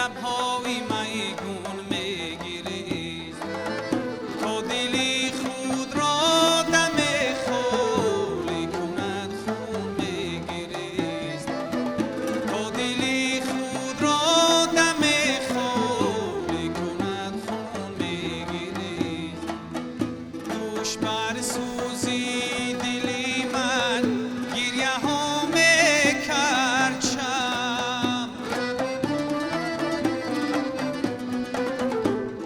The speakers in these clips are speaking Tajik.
لبهای میگون میگریست تا دلی خود را دم خالی کند خون میگریست تا دلی خود را دم خالی کند خون میگریست دوش بر سوزی دلی من گریه ها میکرد شب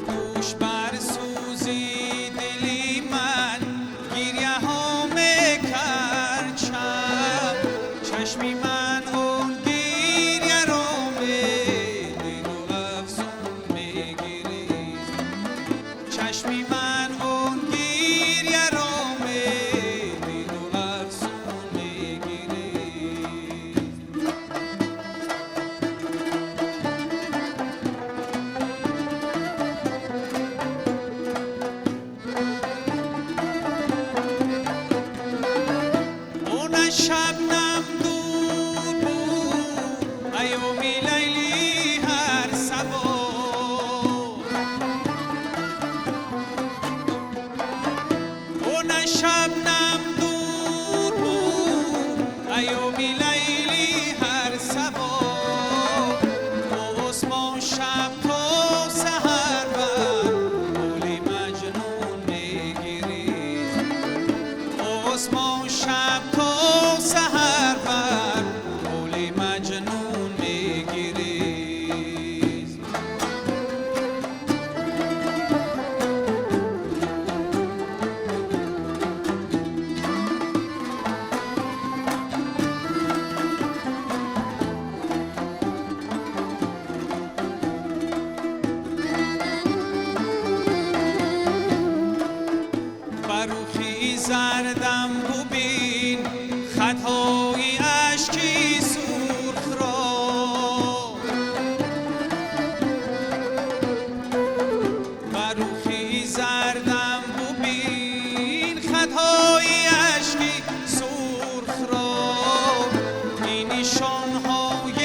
دوش بر سوزی دلی من گریه ها میکرد شب چشمی من اون گریه را میدید و افسون میگریست چشمی من اون گریه را میدید و افسون میگریست. اون شبنم دور بود ایامی لیلی هر صبا اون شبنم دور بود ایامی لیلی هر صبا آسمان شب تا سحر بر قول مجنون میگریست آسمان شب تا سحر بر قول مجنون میگریست. بروخی زردم ببین خطای اشکی سرخ را بروخی زردم ببین خطای اشکی سرخ را این نشانهای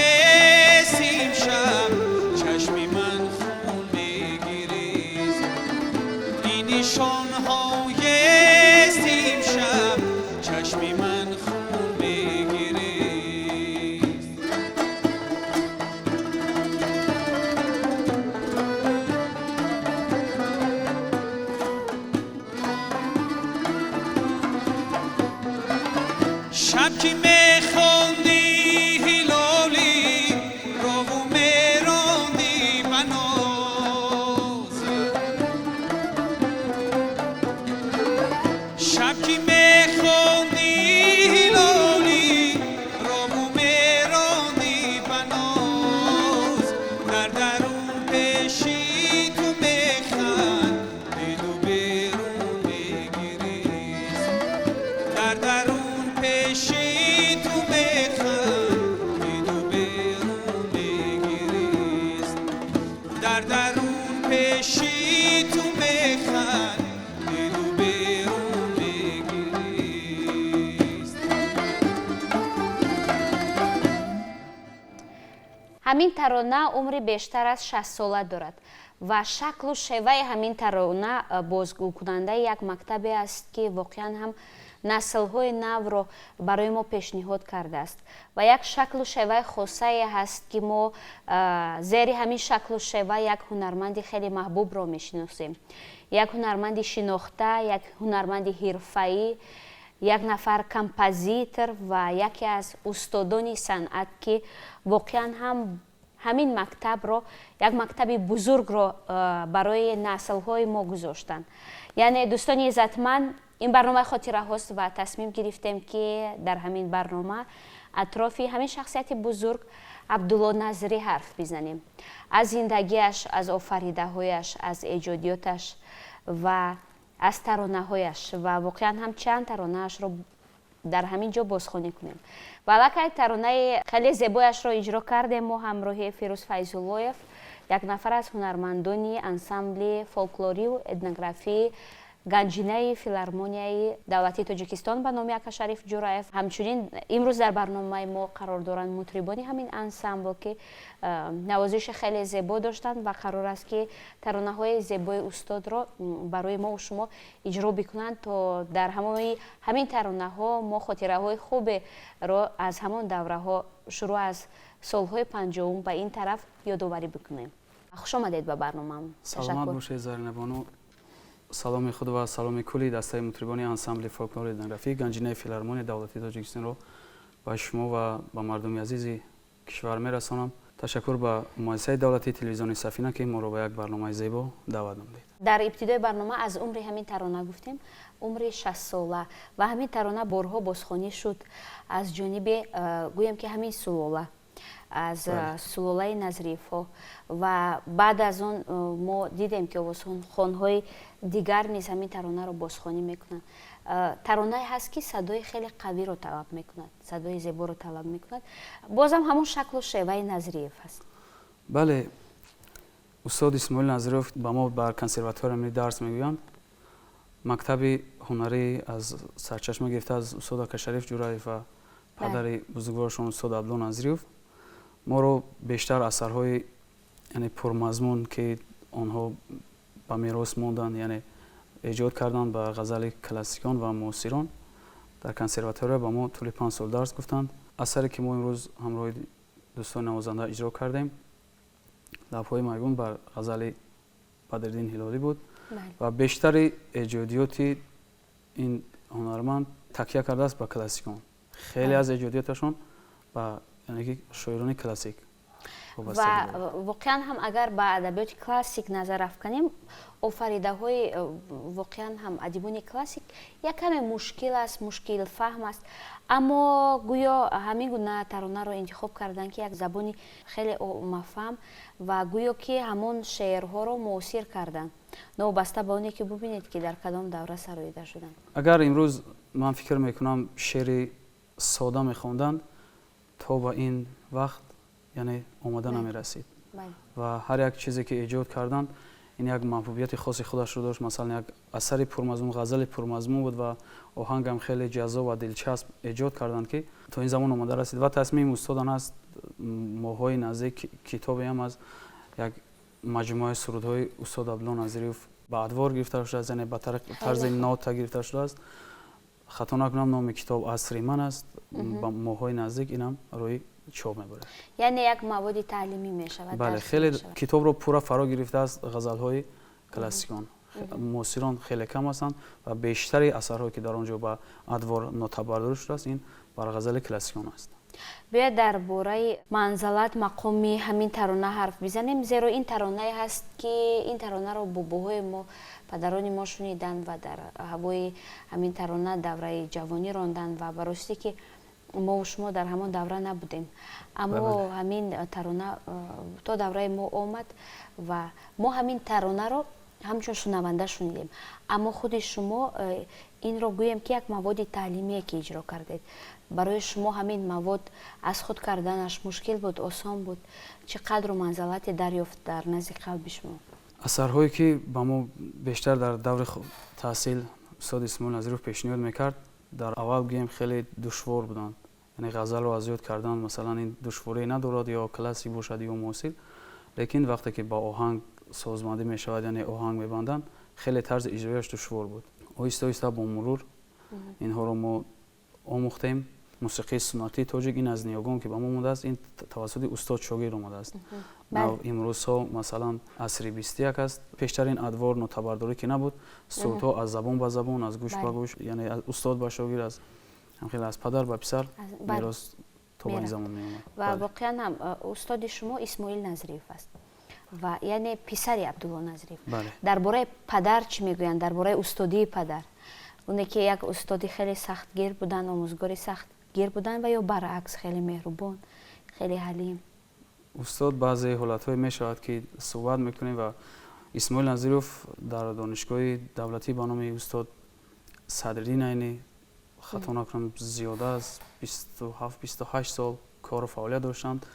سیم شب چشمی من خون میگریست این نشانهای سیم شب چشمی من خون میگریست. شب که میخوندی هلالی را و میراندی بناز شب که میخوندی هلالی را و میراندی بناز در درون پیشی تو میخندید و بیرون میگریست در درون پیشی تو میخندید و بیرون میگریست در درون پیشی تو میخندید و بیرون میگریست. Ҳамин тарона умри бештар аз 60 сола дорад ва шаклу шеваи ҳамин тарона бозгӯкунандаи як мактабе аст, ки воқеан ҳам наслҳои навро барои мо пешниҳод кардааст ва як шаклу шеваи хосае ҳаст, ки мо зери ҳамин шаклу шева як ҳунарманди хеле маҳбубро мешиносем, як ҳунарманди шинохта, як ҳунарманди ҳирфаӣ, як нафар композитор ва яке аз устодони санъат, ки воқеан ҳам ҳамин мактабро, як мактаби бузургро барои наслҳои мо гузоштанд. Яъне, дӯстони иззатманд, ин барномаи хотираҳост ва тасмим гирифтем, ки дар ҳамин барнома атрофи ҳамин шахсияти бузург Абдулло Назрӣ ҳарф бизанем, аз зиндагиаш, аз офаридаҳояш, аз эҷодиёташ ва аз таронаҳояш ва воқеан ҳам чанд таронаашро дар ҳамин ҷо бозхонӣ кунем. Ва аллакай таронаи хеле зебояшро иҷро кардем мо ҳамроҳи Фирӯз Файзуллоев, як нафар аз ҳунармандони ансамбли фолклорию этнографии. Ганҷинаи филармонияи давлатии Тоҷикистон ба номи Акашариф Ҷураев. Ҳамчунин имрӯз дар барномаи мо қарор доранд мутрибони ҳамин ансамбл, ки навозиши хеле зебо доштанд ва қарор аст, ки таронаҳои зебои устодро барои мо шумо иҷро бикунанд, то дар ҳамин таронаҳо мо хотираҳои хуберо аз ҳамон давраҳо, шурӯъ аз солҳои 50-ум ба ин тараф, ёдоварӣ бикунем. Хуш омадед ба барномаам. Саломат бошед, Заринабону. Саломи худ ва саломи кулли дастаи мутрибони ансамбли фолклори этнографӣ Ганҷинаи филармонияи давлатии Тоҷикистонро ба шумо ва ба мардуми азизи кишвар мерасонам. Ташаккур ба муассисаи давлатии телевизиони Сафина, ки моро ба як барномаи зебо даъват намудед. Дар ибтидои барнома аз умри ҳамин тарона гуфтем, умри 60-сола, ва ҳамин тарона борҳо бозхонӣ шуд аз ҷониби, гӯем ки, ҳамин сулола, аз сулолаи Назриевҳо. Ва баъд аз он мо дидем, ки овозхонҳои дигар низ ҳамин таронаро бозхонӣ мекунанд. Таронае ҳаст, ки садои хеле қавиро талаб мекунад, садои зеборо талаб мекунад. Бозам ҳамон шаклу шеваи Назриев аст. Бале, устод Исмоил Назриев ба мо бар консерватория миллӣ дарс мегӯянд. Мактаби ҳунарӣ аз сарчашма гирифта аз устод Акашариф Ҷураев ва падари бузургворашон устод Абдулло Назриев. Моро бештар асарҳои, яъне, пурмазмун, ки онҳо ба мерос монданд, яъне эҷод карданд, ба ғазали классикон ва муосирон, дар консерватория ба мо тӯли 5 сол дарс гуфтанд. Асаре, ки мо имрӯз ҳамроҳи дӯстони навозанда иҷро кардем, «Лабҳои майгун» бар ғазали Бадриддин Ҳилолӣ буд. Ва бештари эҷодиёти ин ҳунарманд такя кардааст ба классикон. Хеле аз эҷодиёташон ба, яъне ки, шоирони классик. Ва воқеан ҳам, агар ба адабиёти классик назар афканем, офаридаҳои воқеан ҳам адибони классик як каме мушкил аст, мушкилфаҳм аст. Аммо гӯё ҳамин гуна таронаро интихоб карданд, ки як забони хеле оммафаҳм, ва гӯё ки ҳамон шеърҳоро муосир карданд, новобаста ба оне ки бубинед, ки дар кадом давра сароида шуданд. Агар имрӯз, ман фикр мекунам, шеъри сода мехонданд, то ба ин вақт, яъне, омода намерасид. Ва ҳар як чизе, ки эҷод карданд, ин як маҳбубияти хоси худашро дошт. Масалан, як асари пурмазмун, ғазали пурмазмун буд ва оҳангам хеле ҷаззоб ва дилчасп эҷод карданд, ки то ин замон омода расид. Ва тасмими устодан аст, моҳҳои наздик китобеам аз як маҷмӯаи сурудҳои устод Абдулло Назириев ба адвор гирифта шудааст, яъне ба тарзи нота гирифта шудааст. Хато накунам, номи китоб «Асри ман» аст. Ба моҳҳои наздик инам рӯи чоп мебарад. Яъне як маводи таълимӣ мешавад. Бале, хеле китобро пурра фаро гирифтааст ғазалҳои классикон. Муосирон хеле кам ҳастанд ва бештари асарҳое, ки дар он ҷо ба адвор нотабардорӣ шудааст, ин бар ғазали классикон аст. Биёед, дар бораи манзалат, мақоми ҳамин тарона ҳарф бизанем, зеро ин таронае ҳаст, ки ин таронаро бобоҳои мо, падарони мо шуниданд ва дар ҳавои ҳамин тарона давраи ҷавонӣ ронданд. Ва ба ростӣ ки мову шумо дар ҳамон давра набудем, аммо ҳамин тарона то давраи мо омад ва мо ҳамин таронаро ҳамчун шунаванда шунидем. Аммо худи шумо инро, гӯем ки, як маводи таълимие ки иҷро кардед, барои шумо ҳамин мавод аз худ карданаш мушкил буд, осон буд? Чӣ қадру манзалате дарёфт дар назди қалби шумо? Асарҳое, ки ба мо бештар дар даври таҳсил устод Исмоил Назиров пешниҳод мекард, дар аввал, гӯем, хеле душвор буданд. Яъне ғазалро аз ёд кардан, масалан, ин душворие надорад, ё классик бошад, ё муосир. Лекин вақте ки ба оҳанг созмандӣ мешавад, яъне оҳанг мебанданд, хеле тарзи иҷрояш душвор буд. Оҳиста оҳиста бо мурур инҳоро мо омӯхтем. Мусиқии суннатии тоҷик ин аз ниёгон, ки ба мо омадааст, ин тавассути устод шогирд омадааст. Имрӯзҳо, масалан, асри 21 аст. Пештар ин адвор, нотабардорӣ ки набуд, сурудҳо аз забон ба забон, аз гӯш ба гӯш, яъне аз устод ба шогирд, аз ҳамхел аз падар ба писар мерос то ба ин замон меомад. Ва воқеан ҳам устоди шумо Исмоил Назриев аст ва яъне писари Абдулло Назриев. Дар бораи падар чӣ мегӯянд, дар бораи устодии падар, оне ки як устоди хеле сахтгир буданд, омӯзгори сахтгир буданд ва ё баръакс хеле меҳрубон, хеле ҳалим? Устод, баъзе ҳолатҳое мешавад, ки суҳбат мекунем, ва Исмоил Назиров дар Донишгоҳи давлатӣ ба номи устод Садриддин Айнӣ, хато накунам, зиёда аз 27, 28 сол кору фаъолият доштанд.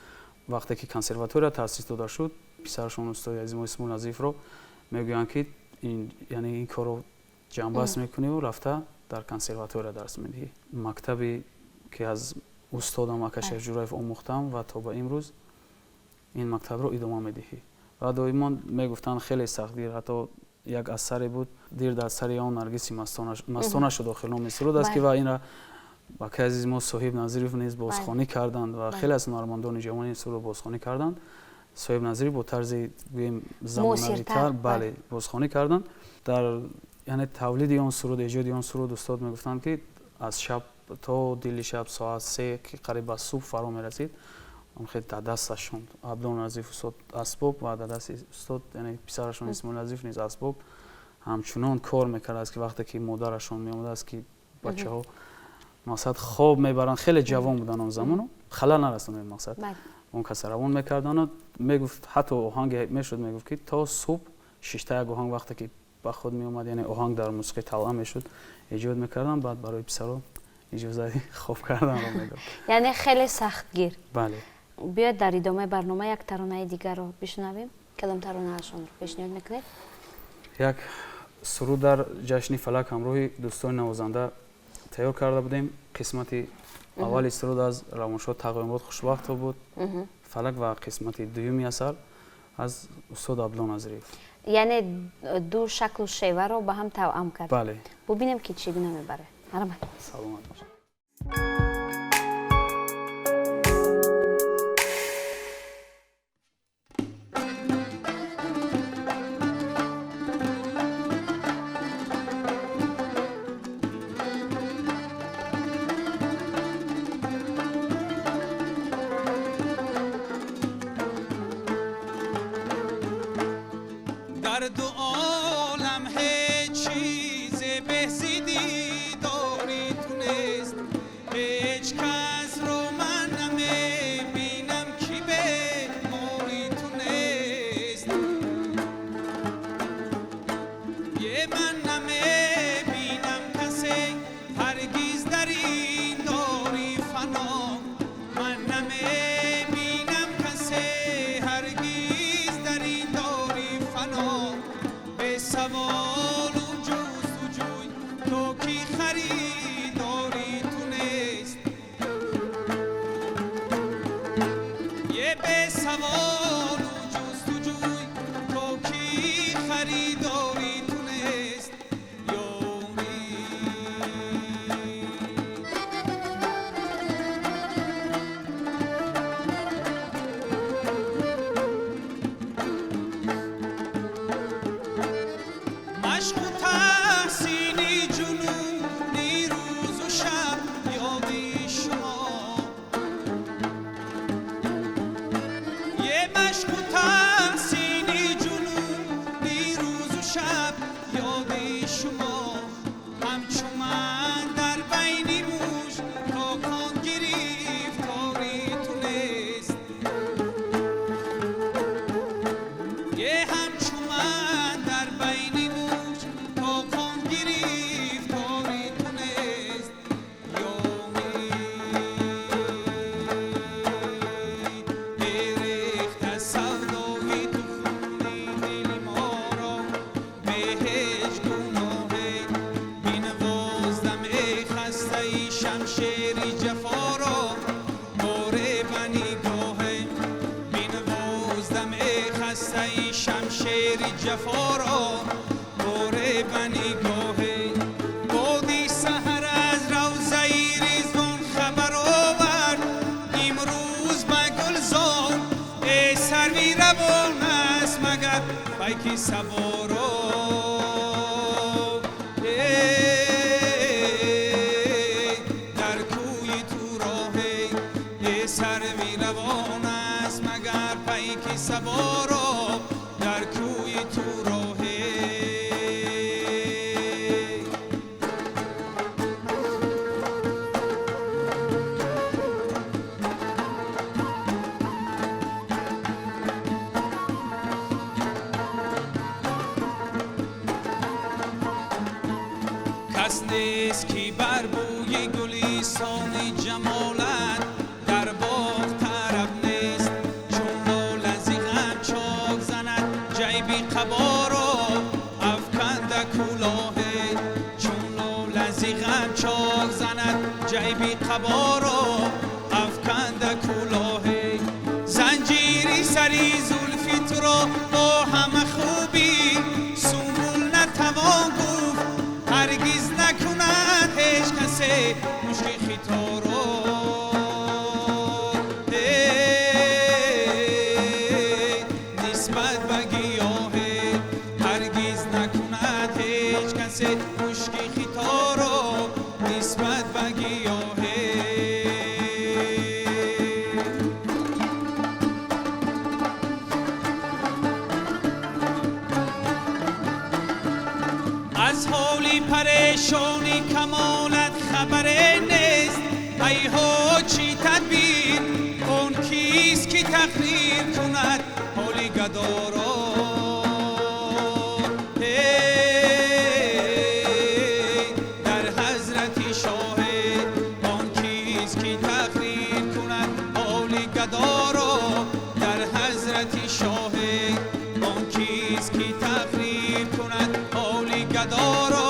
Вақте ки консерватория таъсис дода шуд, писарашон, устоди азимо Исмоил Назировро мегӯянд, ки яъне ин корро Ҷамъбаст мекуниву рафта дар консерватория дарс медиҳӣ. Мактабе ки аз устодам ака Шариф Ҷураев омӯхтам ва то ба имрӯз ин мактабро идома медиҳӣ. Ва доимо мегуфтанд, хеле сахтгир, ҳатто як асаре буд, дир дар сари он наргиси мастона шуд, охир номи суруд аст ки, ва инра бакаи азизи мо Соҳиб Назиров низ бозхонӣ карданд ва хеле аз ҳунармандони ҷавони ин сурудро бозхонӣ карданд. Соҳиб Назиров бо тарзи, гӯем, замонавитар, бале, бозхонӣ карданд. Дар, яъне, тавлиди он суруд, эҷоди он суруд устод мегуфтанд, ки аз шаб то дили шаб, соат 3 ки қариб ба субҳ фаро мерасид, хел дар дасташон Абдулло Назиров устод асбоб ва дар дасти устод, яъне писарашон Исмоил Назиров низ асбоб, ҳамчунон кор мекардааст, ки вақте ки модарашон меомадааст, ки бачаҳо, мақсад, хоб мебаранд, хеле ҷавон буданд он замону, халал нарасонед, мақсад, он каса равон мекардану мегуфт, ҳатто оҳанге мешуд, мегуфт, ки то субҳ шишта як оҳанг вақте ки ба худ меомад, яъне оҳанг дар мусиқӣ талъа мешуд, эҷод мекардам, баъд барои писаро иҷозати хоб карданро медод. Яъне хеле сахтгир. Бале. Биёед, дар идомаи барнома як таронаи дигарро бишунавем. Кадом таронаашонро пешниҳод мекунед? Як суруд дар ҷашни фалак ҳамроҳи дӯстони навозанда тайёр карда будем. Қисмати аввали суруд аз равоншод Тағоимурод Хушбахтов буд, фалак, ва қисмати дуюми асар аз устод Абдулло Назириев. Яъне ду шаклу шеваро ба ҳам тавъам кард. Бале. Бубинем, ки чӣ гуна мебарад. Марҳамат. Саломат бошед. Дар ду олам ҳеҷ чизе беҳ зи дидори ту нест. Ҳеҷ касро ман намебинам, ки бемори ту нест. Е, ман намебинам касе ҳаргиз дар ин дори фано. Ман намебинам касе ҳаргиз дар ин дори фано. Бесаволу ҷустуҷӯй то ки харидори ту нест. Е, бесаволу ҷустуҷӯй то ки харидори ту нест. Ёри. Машқу таҳсини ҷунуни рӯзу шаб ёди шумо. Е, машқу таҳсини ҷунуни рӯзу шаб ёди шумо. Ҳамчу ман дар байни муш тоқон гирифтори ту нест. Е, ҳамчу ман дар байни муш тоқон гирифтори ту нест. Ёми берехта савдои ту хуни дили моро бе ҳеҷ гуноҳе. Бинавоздам, эй хастаи шамшери ҷафоро боре ба нигоҳе. Бинавоздам, эй хастаи шамшери ҷафоро боре ба нигоҳе. Боди саҳар аз равзаи Ризвон хабар овард имрӯз ба гулзор. Э, сарви равон аст, магар пайки саворо. Эй, дар кӯи ту роҳе. Э, сарви равон аст, магар пайки саворо дар кӯи ту роҳе. Кас нест, ки бар бӯи гулистони ҷамолат дар боғ тараб нест. Чун лола зи ғам чок занад ҷайби қаборо афканда кӯлоҳе. Айби қаборо афканда кӯлоҳе, занҷири сари зулфи туро бо ҳама хубӣ сумбул натавон гуфт, ҳаргиз накунад ҳеҷ касе мушки хиторо. Нисбат ба гиёҳе, ҳаргиз накунад ҳеҷ касе мушки хиторо нисбат ба гиёҳе. Аз ҳоли парешони камолат хабаре нест, айҳо чӣ тадбир, он кист ки тақрир кунад ҳоли гадоро. Дар ҳазрати шоҳе, он кист ки тақрир кунад ҳоли гадоро. Дар ҳазрати шоҳе, он кист ки тақрир кунад ҳоли гадоро.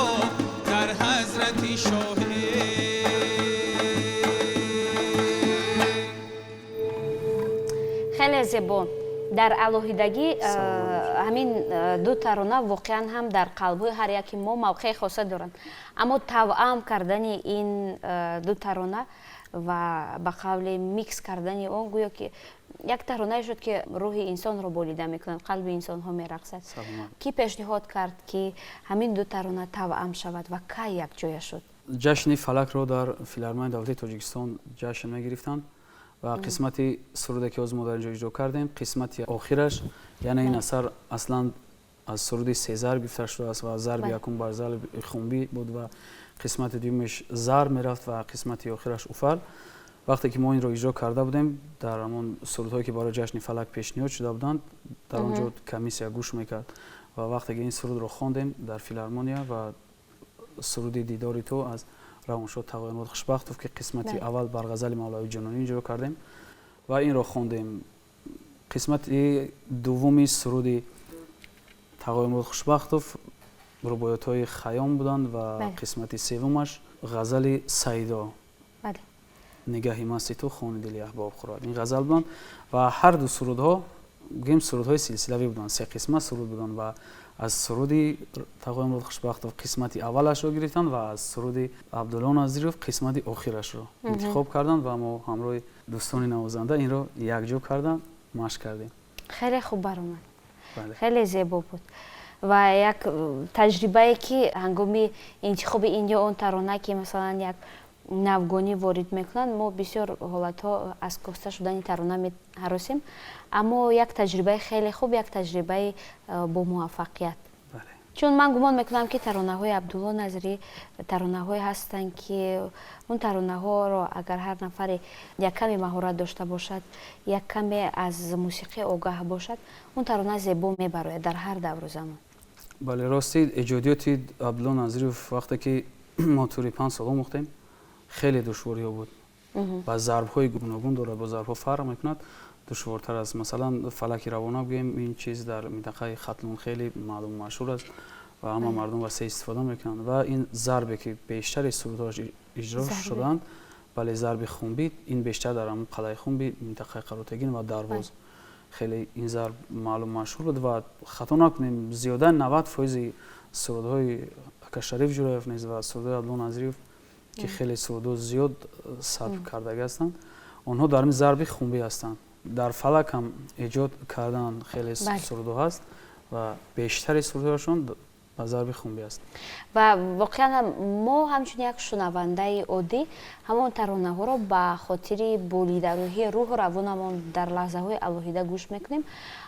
Дар ҳазрати шоҳе. Хеле зебо. Дар алоҳидагӣ ҳамин ду тарона воқеан ҳам дар қалбҳои ҳар яки мо мавқеи хоса доранд, аммо тавъам кардани ин ду тарона ва ба қавли микс кардани он гӯё ки як таронае шуд, ки рӯҳи инсонро болида мекунад, қалби инсонҳо мерақсад. Кӣ пешниҳод кард, ки ҳамин ду тарона тавъам шавад ва кай якҷоя шуд? Ҷашни фалакро дар Филармонияи давлатии Тоҷикистон ҷашн мегирифтанд ва қисмати суруде, ки ҳозир мо дар инҷо иҷро кардем, қисмати охираш, яъне ин асар аслан аз суруди се зарб гирифта шудааст ва зарби якум бар зарби хумбӣ буд ва қисмати дуюмаш зарб мерафт ва қисмати охираш уфал. Вақте ки мо инро иҷро карда будем, дар ҳамон сурудҳое, ки барои ҷашни фалак пешниҳод шуда буданд, дар он ҷо комиссия гӯш мекард ва вақте ки ин сурудро хондем дар филармония ва суруди «Дидори ту» аз равоншод Тағоимурод Хушбахтов, ки қисмати аввал бар ғазали Мавлавии Ҷунунӣ иҷро кардем ва инро хондем, қисмати дуввуми суруди Тағоимурод Хушбахтов рубоятҳои Хаём буданд ва қисмати севумаш ғазали Сайдо, «Нигаҳи масти ту хони дили аҳбоб хӯрад», ин ғазал буданд. Ва ҳар ду сурудҳо, гӯем, сурудҳои силсилавӣ буданд, се қисмат суруд буданд ва аз суруди Тағоимурод Хушбахтов қисмати аввалашро гирифтанд ва аз суруди Абдулло Назиров қисмати охирашро интихоб карданд ва мо ҳамроҳи дӯстони навозанда инро якҷо кардан машқ кардем. Хеле хуб баромад, хеле зебо буд ва як таҷрибае, ки ҳангоми интихоби ин ё он тарона, ки масалан як навгонӣ ворид мекунанд, мо бисёр ҳолатҳо аз коста шудани тарона меҳаросем, аммо як таҷрибаи хеле хуб, як таҷрибаи бомуваффақият, чун ман гумон мекунам, ки таронаҳои Абдулло Назирӣ таронаҳое ҳастанд, ки он таронаҳоро агар ҳар нафаре як каме маҳорат дошта бошад, як каме аз мусиқӣ огаҳ бошад, он тарона зебо мебарояд дар ҳар давру замон. Бале, рости, эҷодиёти Абдулло Назиров, вақте ки мо тӯли 5 сол омӯхтем, хеле душвориҳо буд ва зарбҳои гуногун дорад, бо зарбҳо фарқ мекунад, душвортар аст. Масалан, «Фалаки равона» гӯем, ин чиз дар минтақаи Хатлон хеле маълум машҳур аст ва ҳама мардум васеъ истифода мекунанд. Ва ин зарбе, ки бештари сурудҳоаш иҷро шуданд, бале, зарби хумбӣ, ин бештар дар ҳамон қалъаи Хумби, минтақаи Қаротегин ва Дарвоз хеле ин зарб маълум машҳур буд. Ва хато накунем, зиёда 90 фоизи сурудҳои ака Шариф Ҷураев низ ва сурудҳои Абдулло Назиров, ки хеле сурудҳо зиёд сабт кардагӣ ҳастанд, онҳо дар ин зарби хумбӣ ҳастанд. Дар фалак ҳам эҷод кардан хеле сурудҳо ҳаст ва бештари сурудҳояшон ба зарби хумбӣ аст. Ва воқеан мо ҳамчун як шунавандаи оддӣ ҳамон таронаҳоро ба хотири болидарӯҳии рӯҳу равонамон дар лаҳзаҳои алоҳида гӯш мекунем,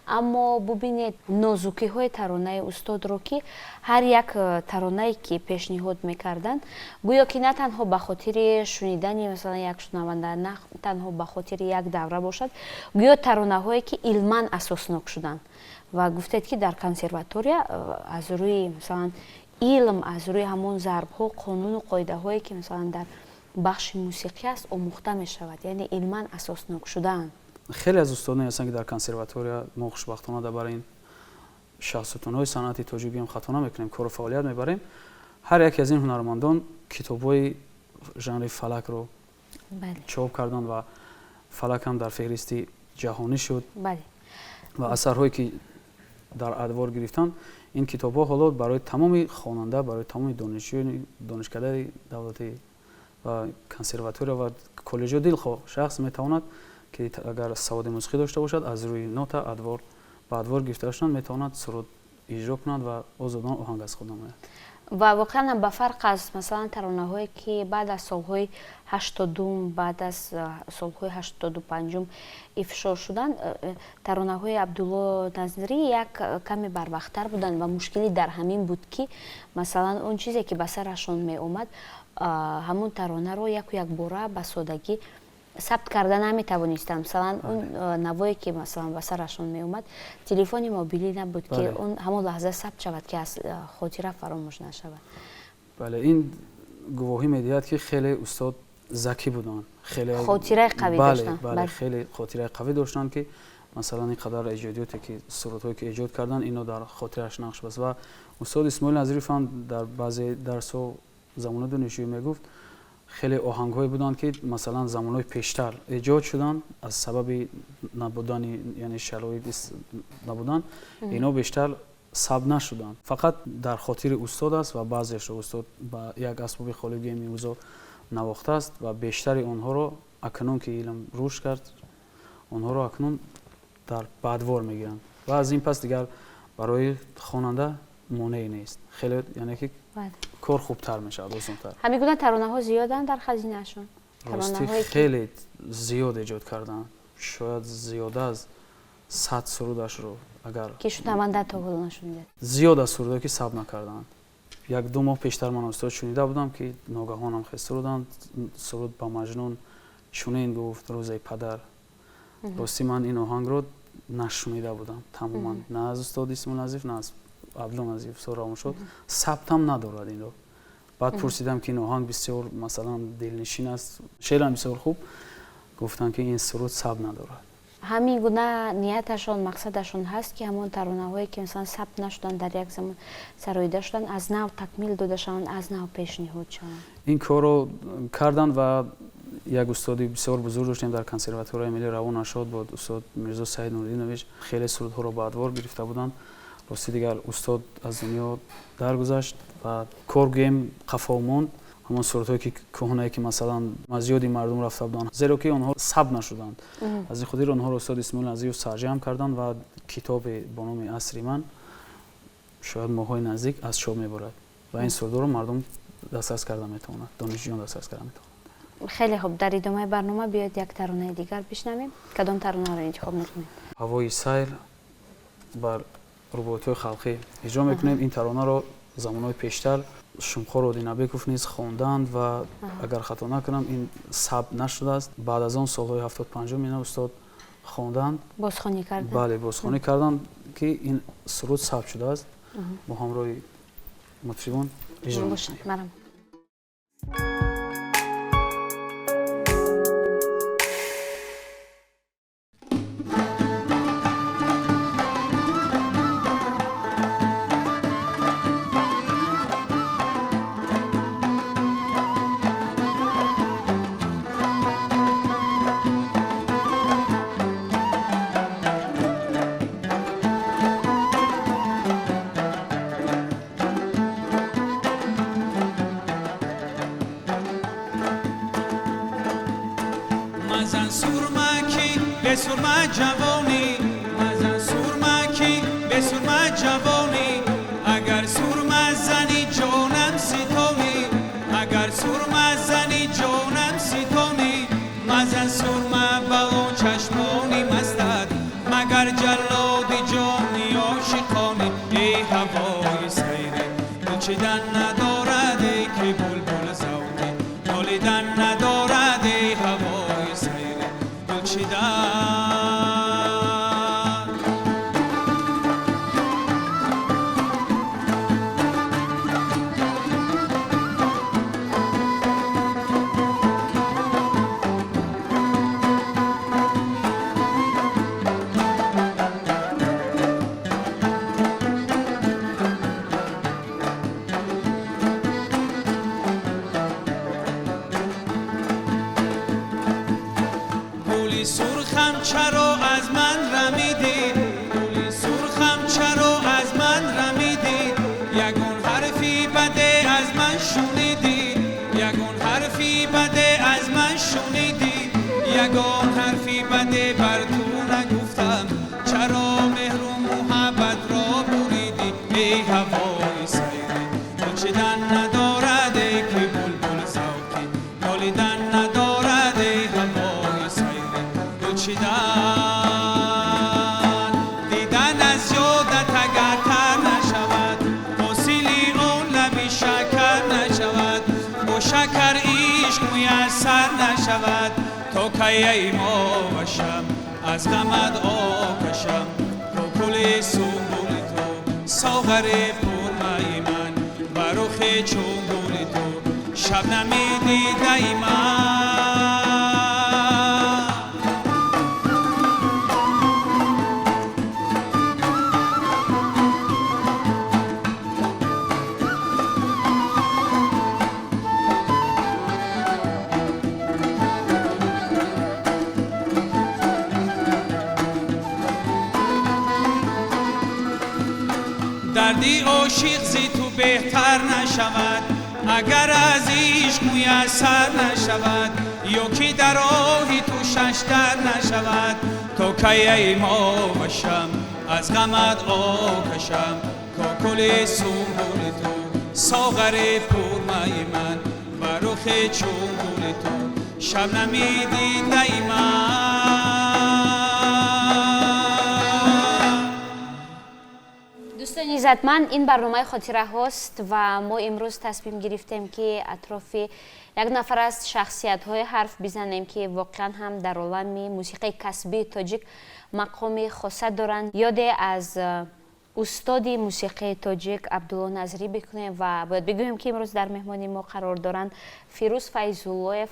аммо бубинед нозукиҳои таронаи устодро, ки ҳар як таронае, ки пешниҳод мекарданд, гӯё ки на танҳо ба хотири шунидани масалан як шунаванда, на танҳо ба хотири як давра бошад, гӯё таронаҳое, ки илман асоснок шуданд. Ва гуфтед, ки дар консерватория аз рӯи масалан илм, аз рӯи ҳамон зарбҳо, қонуну қоидаҳое, ки масалан дар бахши мусиқӣ аст, омӯхта мешавад, яъне илман асоснок шудаанд. Хеле аз устодоне ҳастанд, ки дар консерватория, мо хушбахтона дар барои ин шахсутунҳои санъати тоҷикиам хато намекунем, кору фаъолият мебарем. Ҳар яке аз ин ҳунармандон китобҳои жанри фалакро Чоп карданд ва Фалак ҳам дар феҳристи ҷаҳонӣ шуд. Ва асарҳое ки дар адвор гирифтанд, ин китобҳо ҳоло барои тамоми хонанда, барои тамоми донишҷӯёни донишкадаи давлатӣ ва консерватория ва коллеҷҳо дилхоҳ шахс метавонад ки агар саводи мусиқӣ дошта бошад, аз рӯи нота адвор ба адвор гирифта шуданд, метавонад суруд иҷро кунад ва озодона оҳанг аз худ намояд. Ва воқеан ба фарқ аз масалан таронаҳое ки баъд аз солҳои 80-ум, баъд аз солҳои 85-ум ифшо шуданд, таронаҳои Абдулло Назрӣ як каме барвақттар буданд ва мушкилӣ дар ҳамин буд ки масалан он чизе ки ба сарашон меомад, ҳамон таронаро яку якбора ба содагӣ сабт карда наметавонистанд. Масалан он навое ки масалан ба сарашон меомад, телефони мобилӣ набуд ки он ҳамон лаҳза сабт шавад ки аз хотира фаромӯш нашавад. Бале, ин гувоҳӣ медиҳад ки хеле устод закӣ буданд, хеле хотираи қавӣ доштанд. Бале, хеле хотираи қавӣ доштанд ки масалан ин қадар эҷодиёте ки сурудҳое ки эҷод карданд, ино дар хотираш нақш баст. Ва устод Исмоил Назриев ҳам дар баъзе дарсҳо замони донишҷӯӣ мегуфт, хеле оҳангҳое буданд ки масалан замонҳои пештар эҷод шуданд, аз сабаби набудани, яъне шароит набудан, ино бештар сабт нашуданд. Фақат дар хотири устод аст ва баъзеашро устод ба як асбоби холигии меӯзо навохтааст ва бештари онҳоро акнун ки илм рушд кард, онҳоро акнун дар баъдвор мегиранд ва аз ин пас дигар барои хонанда монеъе нест. Хеле яъне ки кор хубтар мешавад, осонтар. Ҳамин гуна таронаҳо зиёданд дар хазинаашон? Рости хеле зиёд эҷод карданд, шояд зиёда аз 100 сурудашро агар ки шунаванда то ҳол нашунидад. Зиёд аз сурудҳое ки сабт накарданд. Як-ду моҳ пештар ман устод шунида будам ки ногаҳонам хел суруданд, суруд ба Маҷнун чунин гуфт рӯзаи падар. Рости ман ин оҳангро нашунида будам тамоман, на аз устод Исмоил Назриев, на аз Абдулло Назриев равон шуд, сабтам надорад инро. Баъд пурсидам ки ин оҳанг бисёр масалан дилнишин аст, шеърам бисёр хуб, гуфтанд ки ин суруд сабт надорад. Ҳамин гуна нияташон, мақсадашон ҳаст ки ҳамон таронаҳое ки масалан сабт нашуданд, дар як замон сароида шуданд, аз нав такмил дода шаванд, аз нав пешниҳод шаванд. Ин корро карданд ва як устоди бисёр бузург доштем дар консерваторияи миллӣ, равон нашод буд, устод Мирзо Саид Нуриддинович, хеле сурудҳоро ба адвор гирифта буданд. Рости дигар устод аз дунё даргузашт ва кор гӯем қафо монд. Ҳамон сурудҳое ки кӯҳнае ки масалан аз ёди мардум рафта буданд, зеро ки онҳо сабт нашуданд. Аз ин хотир онҳоро устод Исмоил Назриев сарҷамъ карданд ва китобе бо номи Асри ман шояд моҳҳои наздик аз чоп мебарад ва ин сурудҳоро мардум дастрас карда метавонад, донишҷӯён дастрас карда метавонад. Хеле хуб, дар идомаи барнома биёед як таронаи дигар бишнавем. Кадом таронаро интихоб мекунед? Ҳавои сайр бар рубоятҳои халқӣ иҷро мекунем. Ин таронаро замонҳои пештар Шумхор Одинабеков низ хонданд ва агар хато накунам ин сабт нашудааст. Баъд аз он солҳои 75-ум ина устод хонданд. Бозхонӣ карданд? Бале, бозхонӣ карданд ки ин суруд сабт шудааст. Бо ҳамроҳи мутрибон иҷро мекунем. Мазан сурма ки бесурма ҷавонӣ, мазан сурма ки бесурма ҷавонӣ, агар сурма зани ҷонам ситонӣ, агар сурма зани ҷонам ситонӣ, мазан сурма ба он чашмони мастат, магар ҷаллоди ҷони ошиқонӣ. Эй ҳавои сайре гулчидан надорад, эй ки булбул завқи нолидан надорад, эй ҳавои сайре гулчидан. Кай мовашам аз ғамат окашам, кокули сумбули ту, соғари пурмаи ман, ба рухи чун гули ту шабнами дидаи ман. Дарди ошиқ зи ту беҳтар нашавад, агар аз ишқ муяссар нашавад, ё ки дар роҳи ту шаштар нашавад. То кай мовашам аз ғамат окашам, кокули сумбули ту, соғари пурмаи ман, ба рухи чун гули ту шабнами дидаи ман. Дӯстони иззатманд, ин барномаи хотираҳост ва мо имрӯз тасмим гирифтем, ки атрофи як нафар аз шахсиятҳое ҳарф бизанем, ки воқеан ҳам дар олами мусиқии касбии тоҷик мақоми хоса доранд. Ёде аз устоди мусиқии тоҷик Абдулло Назрӣ бикунем ва бояд бигӯем, ки имрӯз дар меҳмони мо қарор доранд Фирӯз Файзуллоев,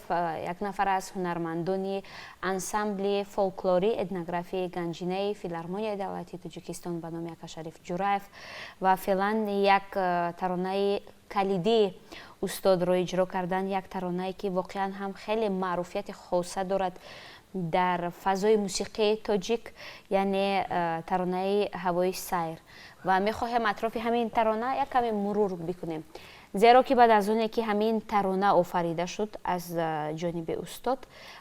як нафар аз ҳунармандони ансамбли фолклорӣ этнографии Ганҷинаи Филармонияи давлатии Тоҷикистон ба номи Акашариф Ҷураев, ва феълан як таронаи калидии устодро иҷро карданд, як таронае, ки воқеан ҳам хеле маъруфияти хоса дорад дар фазои мусиқии тоҷик, яъне таронаи «Ҳавои сайр». Ва мехоҳем атрофи ҳамин тарона як каме мурур бикунем, зеро ки баъд аз оне ки ҳамин тарона офарида шуд аз ҷониби устод,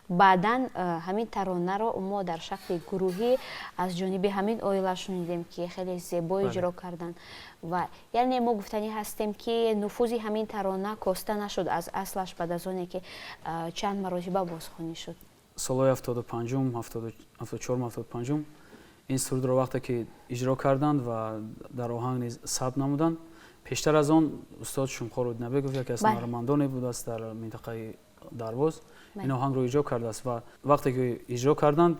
баъдан ҳамин таронаро мо дар шакли гурӯҳӣ аз ҷониби ҳамин оила шунидем, ки хеле зебо иҷро карданд. Ва яъне мо гуфтанӣ ҳастем, ки нуфузи ҳамин тарона коста нашуд аз аслаш баъд аз оне ки чанд маротиба бозхонӣ шуд. Солҳои 75-ум, 74-ум, 75-ум ин сурудро вақте ки иҷро карданд ва дар оҳанг низ сабт намуданд, пештар аз он устод Шумхор Удинабеков, яке аз ҳунармандоне будааст дар минтақаи Дарвоз, ин оҳангро иҷро кардааст. Ва вақте ки иҷро карданд,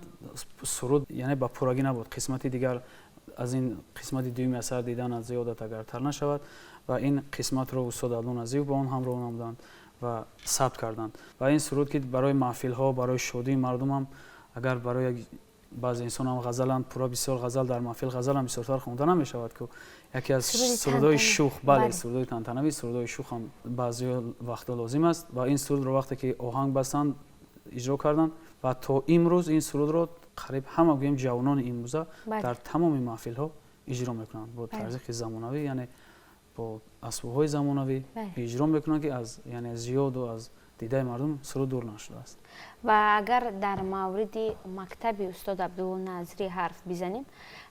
суруд яъне ба пуррагӣ набуд, қисмати дигар аз ин қисмати дуюми асар дидан аз зиёдат агартар нашавад, ва ин қисматро устод Абдулло Назриев ба он ҳамроҳ намуданд ва сабт карданд. Ва ин суруд, ки барои маҳфилҳо, барои шодии мардумам, агар барои баъзе инсонам ғазалам пурра бисёр ғазал дар маҳфил ғазалам бисёртар хонда намешавад, ки яке аз сурудҳои шух, бале, сурудҳои тантанавӣ, сурудҳои шухам баъзе вақтҳо лозим аст. Ва ин сурудро вақте ки оҳанг бастанд, иҷро карданд ва то имрӯз ин сурудро қариб ҳама, гӯем, ҷавонони имрӯза дар тамоми маҳфилҳо иҷро мекунанд бо тарзиқи замонавӣ, яъне бо асбобҳои замонавӣ иҷро мекунанд, ки аз яъне зиёду аз дидаи мардум суруд дур нашудааст. Ва агар дар мавриди мактаби устод Абдулло Назрӣ ҳарф бизанем,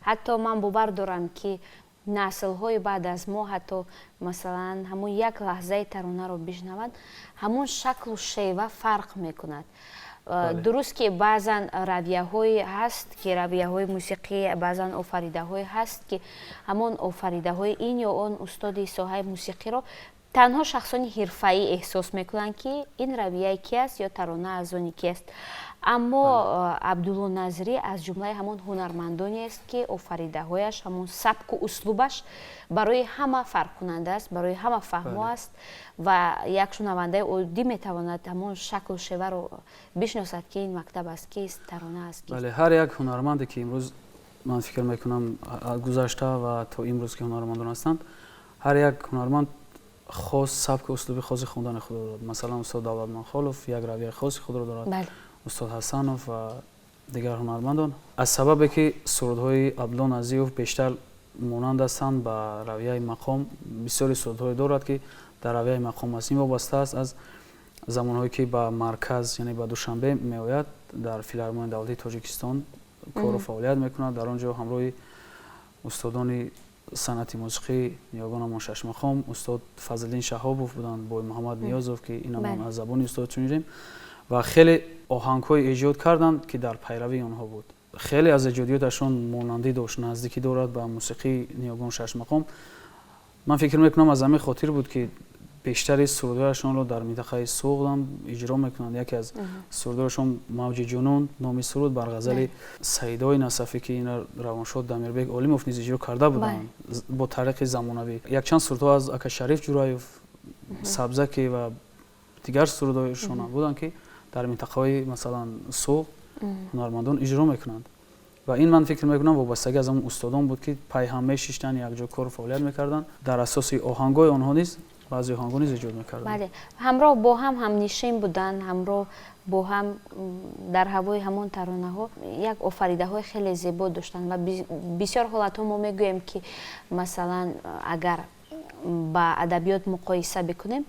ҳатто ман бовар дорам, ки наслҳои баъд аз мо ҳатто масалан ҳамун як лаҳзаи таронаро бишнаванд, ҳамун шаклу шева фарқ мекунад. Дуруст ки баъзан равияҳое ҳаст, ки равияҳои мусиқӣ, баъзан офаридаҳое ҳаст, ки ҳамон офаридаҳои ин ё он устоди соҳаи мусиқиро танҳо шахсони ҳирфаӣ эҳсос мекунанд, ки ин равияи ки аст ё тарона аз они ки аст. Аммо Абдулло Назрӣ аз ҷумлаи ҳамон ҳунармандонест, ки офаридаҳояш, ҳамон сабку услубаш барои ҳама фарқкунанда аст, барои ҳама фаҳмо аст ва як шунавандаи оддӣ метавонад ҳамон шаклу шеваро бишносад, ки ин мактаб аз кист, тарона аз кист. Бале, ҳар як ҳунарманде, ки имрӯз, ман фикр мекунам, гузашта ва то имрӯз ки ҳунармандон ҳастанд, ҳар як ҳунарманд хос сабку услуби хоси хондани худро дорад. Масалан, устод Давлат Манхолов як равияи хоси худро дорад, устод Ҳасанов ва дигар ҳунармандон. Аз сабабе ки сурудҳои Абдулло Назриев бештар монанд ҳастанд ба равияи мақом, бисёри сурудҳое дорад, ки дар равияи мақом аст. Ин вобаста аст аз замонҳое, ки ба марказ, яъне ба Душанбе меояд, дар Филармонияи давлатии Тоҷикистон кору фаъолият мекунад. Дар он ҷо ҳамроҳи устодони санъати мусиқӣ ниёгонамон шашмақом, устод Фазлиддин Шаҳобов буданд, бой Муҳаммад Ниёзов, ки инамон аз забони устод шунидем, ва хеле оҳангҳое эҷод карданд, ки дар пайравии онҳо буд. Хеле аз эҷодиёташон монандӣ дошт, наздикӣ дорад ба мусиқии ниёгон шашмақом. Ман фикр мекунам, аз ҳамин хотир буд, ки Бештари сурудҳояшонро дар минтақаи Суғд ҳам иҷро мекунанд. Яке аз сурудҳояшон «Мавҷи ҷунун» номи суруд бар ғазали Саидои Насафӣ, ки инро равоншод Дамирбек Олимов низ иҷро карда буданд бо тариқи замонавӣ. Якчанд сурудҳо аз ака Шариф Ҷураев, Сабзаки ва дигар сурудҳояшон буданд, ки дар минтақаҳои, масалан, Суғд ҳунармандон иҷро мекунанд. Ва ин, ман фикр мекунам, вобастагӣ аз ҳамон устодон буд, ки пайҳам мешиштанд, якҷо кору фаъолият мекарданд. Дар асоси оҳангҳои онҳо низ баъзе оҳангҳо низ эҷод мекарданд. Бале, ҳамроҳ бо ҳам ҳамнишин буданд, ҳамроҳ бо ҳам дар ҳавои ҳамон таронаҳо як офаридаҳои хеле зебо доштанд. Ва бисёр ҳолатҳо мо мегӯем, ки масалан, агар ба адабиёт муқоиса бикунем,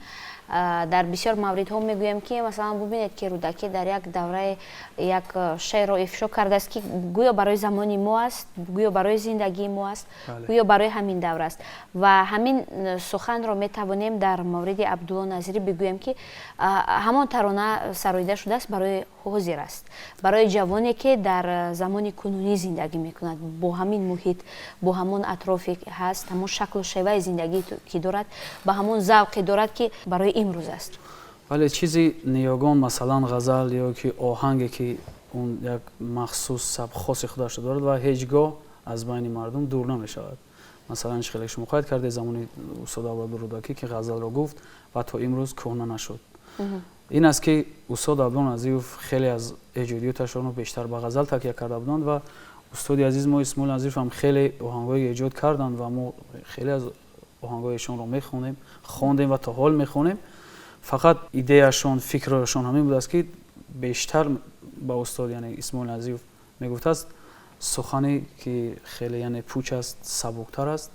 дар бисёр мавридҳо мегӯем, ки масалан, бубинед, ки Рӯдакӣ дар як давраи як шеърро ифшо кардааст, ки гӯё барои замони мо аст, гӯё барои зиндагии мо аст, гӯё барои ҳамин давра аст. Ва ҳамин суханро метавонем дар мавриди Абдулло Назирӣ бигӯем, ки ҳамон тарона сароида шудааст барои ҳозир аст, барои ҷавоне, ки дар замони кунунӣ зиндагӣ мекунад, бо ҳамин муҳит, бо ҳамон атрофе ҳаст, ҳамон шаклу шеваи зиндагӣ ки дорад, ба ҳамон завқе дорад, ки барои имрӯз аст. Вале чизи ниёгон, масалан, ғазал ё ки оҳанге, ки он як махсус сабк хоси худашро дорад ва ҳеҷ гоҳ аз байни мардум дур намешавад. Масалан, чӣ хеле шумо қайд кардед, замони устод Абдулло Рӯдакӣ, ки ғазалро гуфт ва то имрӯз кӯҳна нашуд. Ин аст, ки устод Абдулло Назиров хеле аз эҷодиёташонро бештар ба ғазал такя карда буданд ва устоди азиз мо Исмоил Назиров ҳам хеле оҳангҳое эҷод карданд ва мо хеле аз оҳангҳои эшонро мехонем, хондем ва то ҳол мехонем. Фақат идеяшон, фикрашон ҳамин будааст, ки бештар ба устод, яъне Исмоил Назиров, мегуфтааст, сухане ки хеле, яъне, пуч аст, сабуктар аст,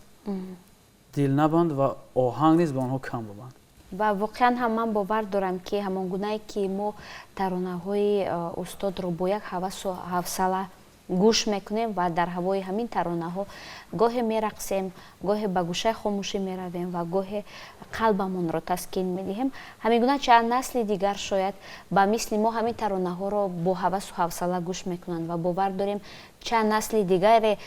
дил набанд ва оҳанг низ ба онҳо кам бубанд. Ва воқеан ҳам ман бовар дорам, ки ҳамон гунае ки мо таронаҳои устодро бо як ҳавасу ҳавсала гӯш мекунем ва дар ҳавои ҳамин таронаҳо гоҳе мерақсем, гоҳе ба гӯшаи хомӯшӣ меравем ва гоҳе қалбамонро таскин медиҳем, ҳамин гуна чанд насли дигар шояд ба мисли мо ҳамин таронаҳоро бо ҳавасу ҳавсала гӯш мекунанд. Ва бовар дорем, чанд насли дигаре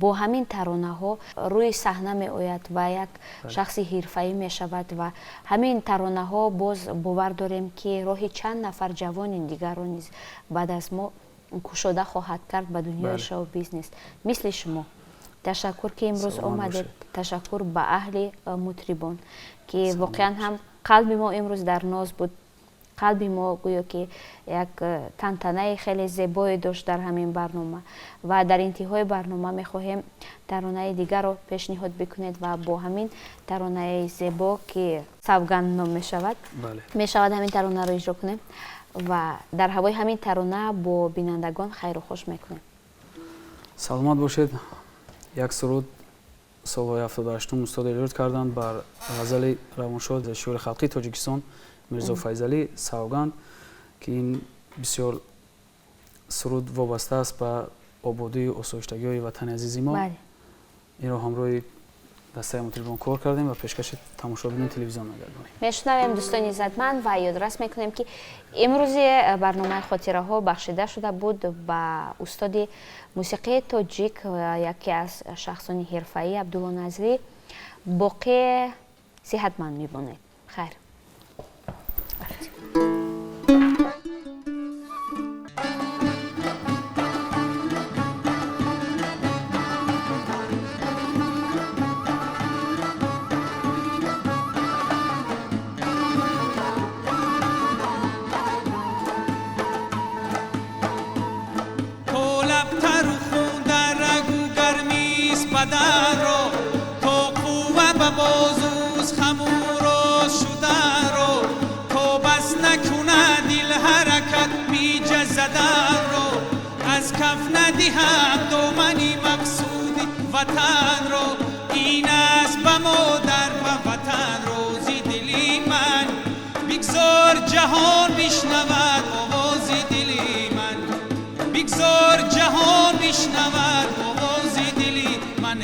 бо ҳамин таронаҳо рӯи саҳна меояд ва як шахси ҳирфаӣ мешавад. Ва ҳамин таронаҳо, боз бовар дорем, ки роҳи чанд нафар ҷавони дигарро низ баъд аз мо кушода хоҳад кард ба дунёи шоу бизнес, мисли шумо. Ташаккур, ки имрӯз омадед. Ташаккур ба аҳли мутрибон, ки воқеан ҳам қалби мо имрӯз дар ноз буд. Қалби мо гӯё ки як тантанаи хеле зебое дошт дар ҳамин барнома. Ва дар интиҳои барнома мехоҳем таронаи дигарро пешниҳод бикунед ва бо ҳамин таронаи зебо, ки «Савганд» ном мешавад, ҳамин таронаро иҷро кунем ва дар ҳавои ҳамин тарона бо бинандагон хайру хуш мекунем. Саломат бошед. Як суруд солҳои 78-ум устод эҷод карданд бар ғазали равоншод, шоири халқии Тоҷикистон Мирзо Файзалӣ, «Савганд», ки ин бисёр суруд вобаста аст ба ободию осоиштагиҳои ватани азизи мо. Инро ҳамроҳи дастаи мутрибон кор кардем ва пешкаши тамошобинони телевизион мегардонем. Мешунавем, дӯстони иззатманд, ва ёдрас мекунем, ки имрӯзи барномаи «Хотираҳо» бахшида шуда буд ба устоди мусиқии тоҷик, яке аз шахсони ҳирфаӣ, Абдулло Назирӣ. Боқӣ сиҳатманд мебонед, хайр. Баданро то қувва ба бозуз хамуро шуданро, то бас накунад дил ҳаракат миҷа заданро, аз каф надиҳад домани мақсуди ватанро. Ин аст ба модар, ба ватан рӯзи дили ман. Бигзор ҷаҳон бишнавад овози дили ман, бигзор ҷаҳон бишнавад овози дили ман.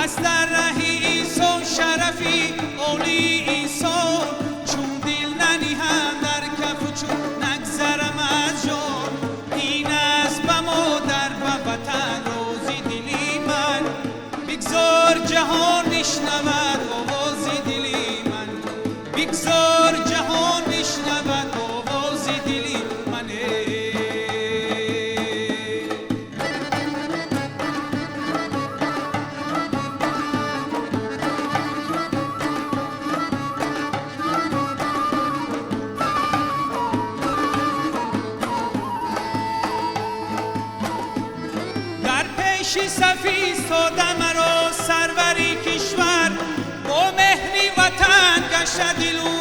Аст дар раҳи инсон шарафи олии инсон, чун дил наниҳам дар кафу чун нагзарам аз ҷон. Ин аст ба модар, ба ватан рози дили ман, бигзор ҷаҳон бишнавад овози дили ман, бигзор ҷаҳон бишнавад овози дили ман. Дар пеши сафи истода маро сарвари кишвар, бо меҳри ватан гашта дилу